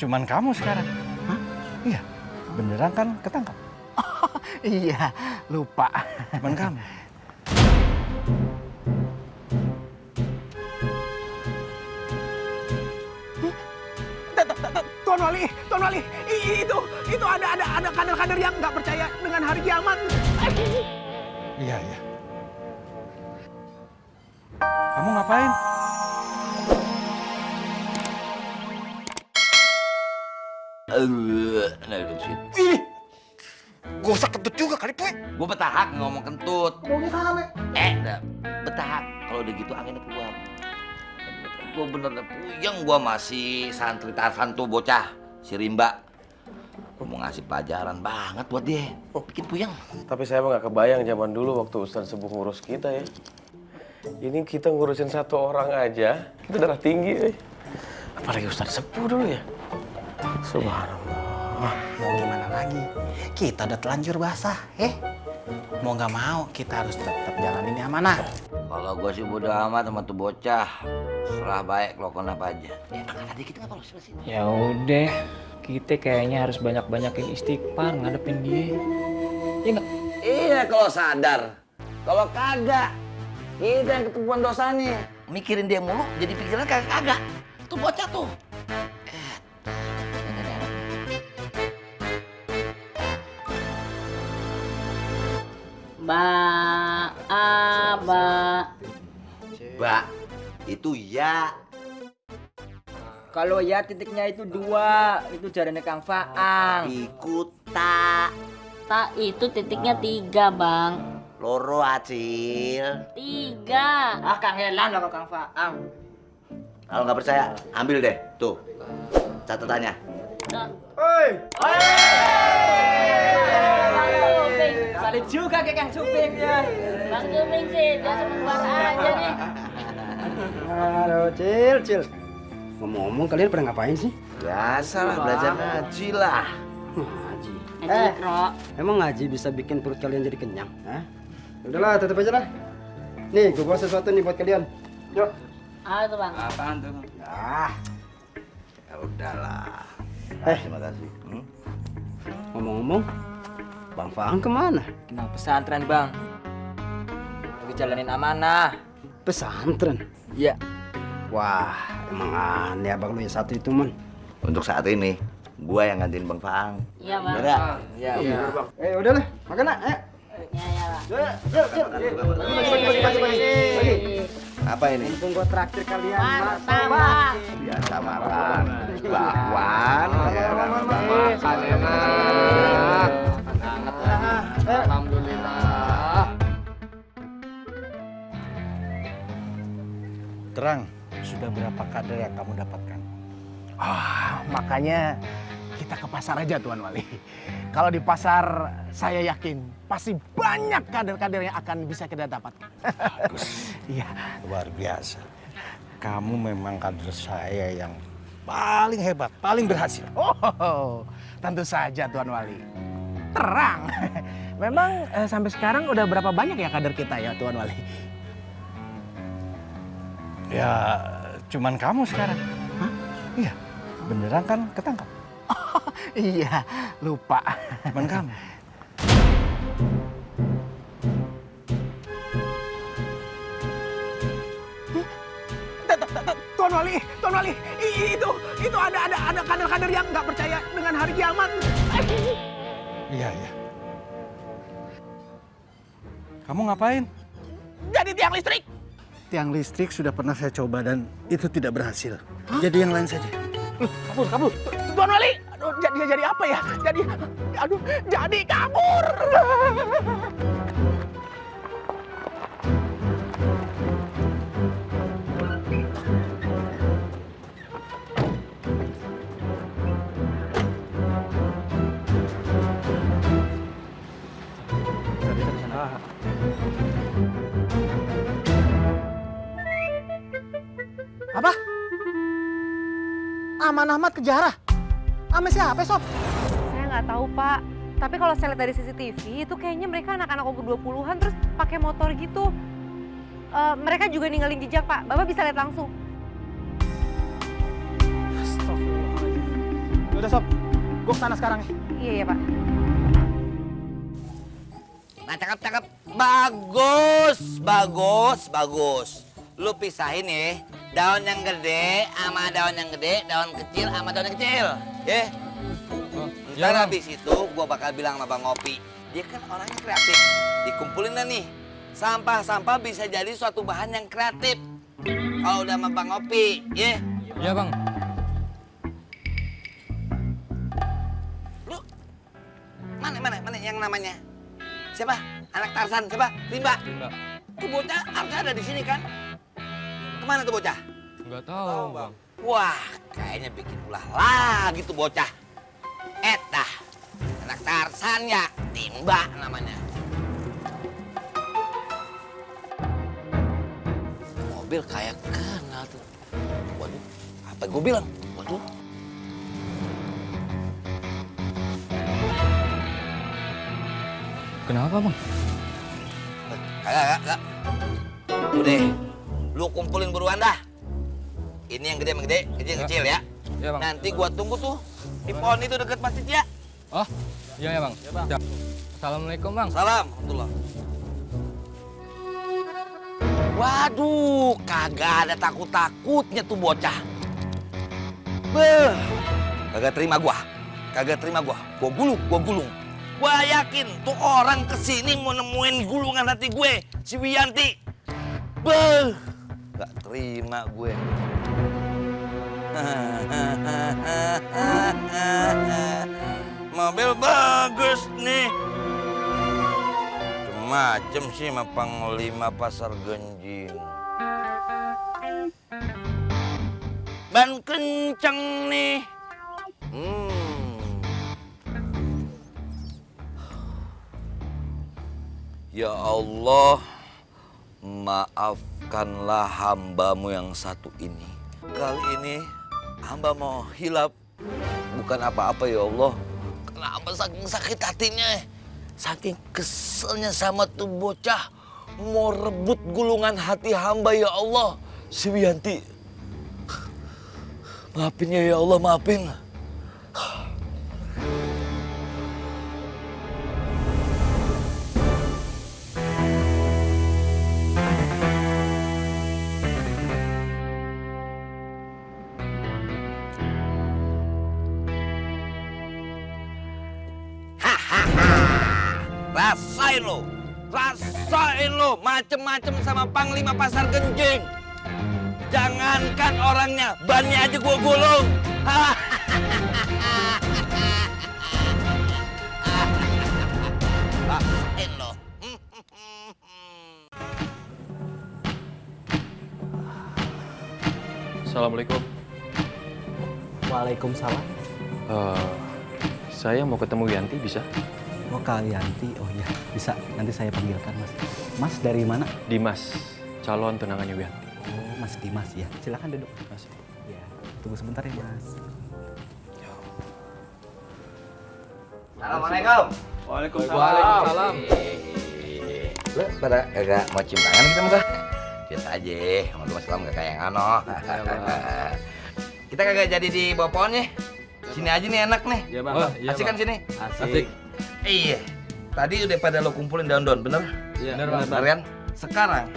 cuman kamu sekarang. Hah? Iya, beneran kan ketangkap? Iya, lupa. Cuman kamu. Tuan Wali, itu ada kader-kader yang nggak percaya dengan hari kiamat. Iya, iya. Kamu ngapain? Ih, gosok kentut juga kali, Poy. Gue betahak ngomong kentut. Ngomongnya sama. Betahak. Kalau udah gitu anginnya keluar. Gue bener puyeng, gue masih santri Tarsan tuh bocah, si Rimba. Gue mau ngasih pelajaran banget buat dia. Bikin puyeng. Tapi saya mah gak kebayang zaman dulu waktu Ustadz Sepuh ngurus kita ya. Ini kita ngurusin satu orang aja, kita darah tinggi. Apalagi Ustadz Sepuh dulu ya. Subhanallah. Mau gimana lagi? Kita udah telanjur basah, Mau nggak mau, kita harus tetap jalanin amanah. Kalau gue sih bodo amat sama tuh bocah. Serah baik kelakuan apa aja. Angkat aja kita apa sih? Ya udah, kita kayaknya harus banyak-banyakin istighfar ngadepin dia. Ya nggak? Iya kalau sadar. Kalau kagak, kita yang ketemuan dosanya. Mikirin dia mulu, jadi pikiran kagak. Tuh bocah tuh. Ba, itu ya. Kalau ya titiknya itu 2, itu jalannya Kang Faang. Ikut tak. Tak itu titiknya 3, Bang. Loro acil. 3. Ah, Kang Helang lah Kang Faang. Kalau nggak percaya, ambil deh. Tuh, catatannya. Balik juga ke Kang Suping ya. Bang Juming sih, dia seneng banget aja nih. Aduh, Cil. Ngomong-ngomong, kalian pernah ngapain sih? Biasalah, belajar ngaji lah. Ngaji. Citro. Emang ngaji bisa bikin perut kalian jadi kenyang? Hah? Udahlah, tutup aja lah. Nih, gue bawa sesuatu nih buat kalian. Yuk. Ah, itu Bang. Apaan tuh? Ah, Ya udahlah. Terima kasih. ngomong-ngomong, Bang Faang kemana? Kenal pesantren, Bang. Lagi jalanin amanah. Pesantren? Iya. Wah, emang aneh abang lu yang satu itu, Man. Untuk saat ini, gua yang gantiin Bang Faang. Iya, Bang. Bener ya? Iya. Udah lah, makan lah, ayo. Ya, ya, Bang. Bagi. Apa ini? Mumpung gua traktir kalian. Martabak. Biasa makan. Bakwan. Ya kan? Makan enak. Alhamdulillah. Terang, sudah berapa kader yang kamu dapatkan? Makanya kita ke pasar aja, Tuan Wali. Kalau di pasar, saya yakin pasti banyak kader-kader yang akan bisa kita dapatkan. Bagus. Iya. Luar biasa. Kamu memang kader saya yang paling hebat, paling berhasil. Oh, tentu saja, Tuan Wali. Terang. Memang sampai sekarang udah berapa banyak ya kader kita ya, Tuan Wali? Ya, cuman kamu sekarang. Hah? Iya, beneran kan ketangkap? Iya, lupa. Cuman kamu. Tuan Wali, itu ada kader-kader yang nggak percaya dengan hari kiamat. Iya, iya. Kamu ngapain? Jadi tiang listrik. Tiang listrik sudah pernah saya coba dan itu tidak berhasil. Jadi yang lain saja. Kabur. Tuan Wali, aduh, jadi apa ya? Jadi kabur. Apa? Aman Ahmad kejarah? Sama siapa, Sob? Saya nggak tahu, Pak. Tapi kalau saya lihat dari CCTV, itu kayaknya mereka anak-anak umur 20-an terus pakai motor gitu. Mereka juga ninggalin jejak, Pak. Bapak bisa lihat langsung. Astagfirullahaladzim. Udah sob, gue kesana sekarang nih. Iya Pak. Nah, cakep. Bagus. Lu pisahin ya, daun yang gede sama daun yang gede, daun kecil sama daun yang kecil. Ya. Ntar habis itu gua bakal bilang sama Bang Opi. Dia kan orangnya kreatif. Dikumpulin dah nih. Sampah-sampah bisa jadi suatu bahan yang kreatif. Kalau udah sama Bang Opi, ya. Iya bang. Lu mana yang namanya? Siapa? Anak Tarsan, siapa? Rimba. Tuh bocah harusnya ada di sini kan? Kemana tuh bocah? Nggak tahu bang. Wah, kayaknya bikin ulah lagi tuh bocah. Dah, anak Tarsan ya, Rimba namanya. Mobil kayak kenal tuh. Waduh, apa gue bilang? Waduh. Kenapa bang? Kagak. Udah, lu kumpulin buruan dah. Ini yang gede, kecil ya. Iya bang. Nanti gua tunggu tuh di pohon itu deket masjid ya. Oh, iya ya bang. Siap. Assalamualaikum bang. Salam, alhamdulillah. Waduh, kagak ada takut-takutnya tuh bocah. Beuh, kagak terima gua. Gua gulung. Gua yakin tuh orang kesini mau nemuin gulungan hati gue, si Wiyanti. Beuh, gak terima gue. Mobil bagus nih. Macem sih sama Panglima Pasar Genjing. Ban kenceng nih. Ya Allah, maafkanlah hambamu yang satu ini. Kali ini hamba mau hilap. Bukan apa-apa ya Allah. Karena hamba saking sakit hatinya. Saking keselnya sama tuh bocah. Mau rebut gulungan hati hamba ya Allah. Si Wiyanti. Maafin ya Allah, maafin. Rasain lo macem-macem sama Panglima Pasar Genjing. Jangankan orangnya, bannya aja gua gulung. Rasain lo. Assalamualaikum. Waalaikumsalam. Saya mau ketemu Yanti, bisa? Oh Kak Yanti, oh iya bisa. Nanti saya panggilkan Mas. Mas dari mana? Dimas, calon tunangannya Wiyanti. Oh Mas Dimas ya. Silakan duduk. Mas. Ya, tunggu sebentar ya Mas. Assalamualaikum. Waalaikumsalam. Lu pada kagak mau cium tangan kita muka? Biasa aja, Waalaikumsalam gak kayak yang ano. Kita kagak jadi di bawah pohonnya. Sini aja nih enak nih. Iya bang. Asik kan sini? Asik. Iya. Tadi udah pada lo kumpulin daun-daun, bener? Iya. Bener kan? Sekarang,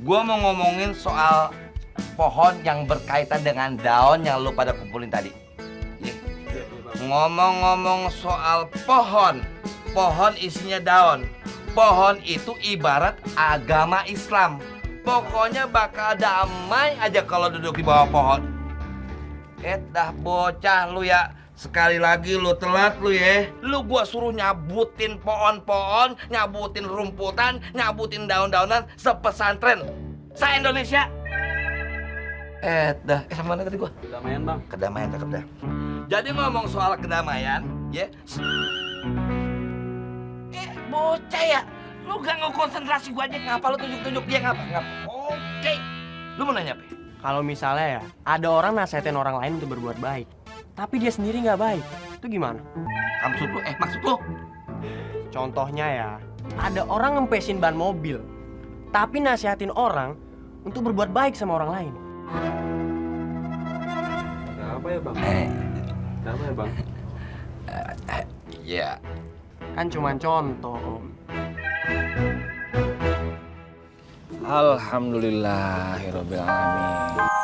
gua mau ngomongin soal pohon yang berkaitan dengan daun yang lo pada kumpulin tadi. Iya. Ngomong-ngomong soal pohon isinya daun. Pohon itu ibarat agama Islam. Pokoknya bakal damai aja kalau duduk di bawah pohon. Dah bocah lu ya. Sekali lagi lu telat lu ya. Lu gua suruh nyabutin pohon-pohon, nyabutin rumputan, nyabutin daun-daunan sepesantren se-Indonesia. Sama mana tadi gua? Kedamaian Bang. Kedamaian, cakep dah. Jadi ngomong soal kedamaian, ya. Bocah ya. Lu gak ngekonsentrasi gua aja, ngapa lu tunjuk-tunjuk dia ngapa? Oke. Lu mau nanya apa? Kalau misalnya ya, ada orang nasihatin orang lain untuk berbuat baik, tapi dia sendiri nggak baik, itu gimana? Maksud lu? Contohnya ya, ada orang ngempesin ban mobil, tapi nasihatin orang untuk berbuat baik sama orang lain. Apa ya Bang? Kenapa ya, Bang? Iya. Kan cuma contoh, Om. Alhamdulillahirobbilalamin.